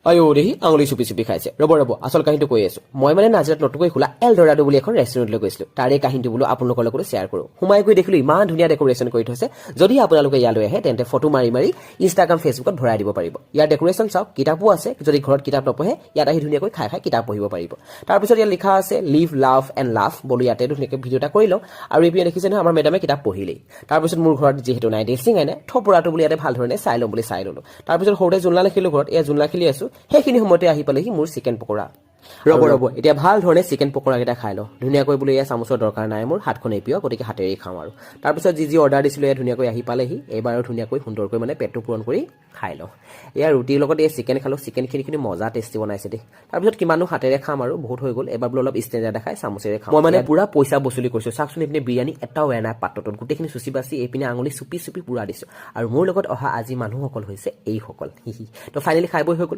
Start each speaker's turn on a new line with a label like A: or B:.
A: আইঅ দেহি, আঙুলি চুপি চুপি খাইছে। ৰ'ব ৰ'ব, আচল কাহিনীটো কৈ আছো। মই মানে নাজিৰাত নতুনকৈ খোলা এল ডৰাডো বুলি এখন ৰেষ্টুৰেণ্টলৈ গৈছিলো। তাৰে কাহিনীটো বোলো আপোনালোকৰ লগত শ্বেয়াৰ কৰোঁ। সোমাই গৈ দেখিলো ইমান ধুনীয়া ডেক'ৰেশ্যন কৰি থৈছে। যদি আপোনালোকে ইয়ালৈ আহে, তেন্তে ফটো মাৰি মাৰি ইনষ্টাগ্ৰাম, ফেচবুকত ভৰাই দিব পাৰিব। ইয়াৰ ডেক'ৰেশ্যন চাওক, কিতাপো আছে। যদি ঘৰত কিতাপ নপঢ়ে, ইয়াত আহি ধুনীয়াকৈ খাই খাই কিতাপ পঢ়িব পাৰিব। তাৰপিছত ইয়াত লিখা আছে "লিভ, লাভ এণ্ড লাফ"। বোলো ইয়াতে ধুনীয়াকৈ ভিডিঅ' এটা কৰি লওঁ। আৰু এইপিনে দেখিছে নহয়, আমাৰ মেডামে কিতাপ পঢ়িলেই। তাৰপিছত মোৰ ঘৰত যিহেতু নাই ড্ৰেছিং আইনা, থপৰাটো বুলি ইয়াতে ভাল ধৰণে চাই ল'ম বুলি চাই ল'লোঁ। তাৰপিছত সৰুতে জোলনা খেলোঁ ঘৰত, এয়া জোলনা খেলি আছোঁ। সেইখিনি সময়তে আহি পালেহি মোৰ চিকেন পকৰা। ৰ'ব ৰ'ব, এতিয়া ভাল ধৰণে চিকেন পকৰাকেইটা খাই লওঁ ধুনীয়াকৈ। বোলো এয়া চামুচৰ দৰকাৰ নাই মোৰ, হাতখনেই প্ৰিয়, গতিকে হাতেৰেই খাওঁ। আৰু তাৰপিছত যি যি অৰ্ডাৰ দিছিলোঁ, এয়া ধুনীয়াকৈ আহি পালেহি। এইবাৰো ধুনীয়াকৈ সুন্দৰকৈ মানে পেটটো পূৰণ কৰি খাই লওঁ। এয়া ৰুটিৰ লগত এই চিকেন খালোঁ। চিকেনখিনি কিন্তু মজা টেষ্টি বনাইছে দেই। তাৰপিছত কিমানো হাতেৰে খাম আৰু, বহুত হৈ গ'ল। এবাৰ বোলো অলপ ষ্টেণ্ডাৰ্ড দেখাই চামুচেৰে খাওঁ। মই মানে পূৰা পইচা বচুলি কৰিছোঁ। চাওকচোন, এইপিনে বিৰিয়ানী এটাও এৰা নাই পাত্ৰটোত। গোটেইখিনি চুচি বাচি এইপিনে আঙুলি চুপি চুপি পূৰা দিছোঁ। আৰু মোৰ লগত অহা আজি মানুহসকল হৈছে এইসকল। তো ফাইনেলি খাই বৈ হৈ গ'ল।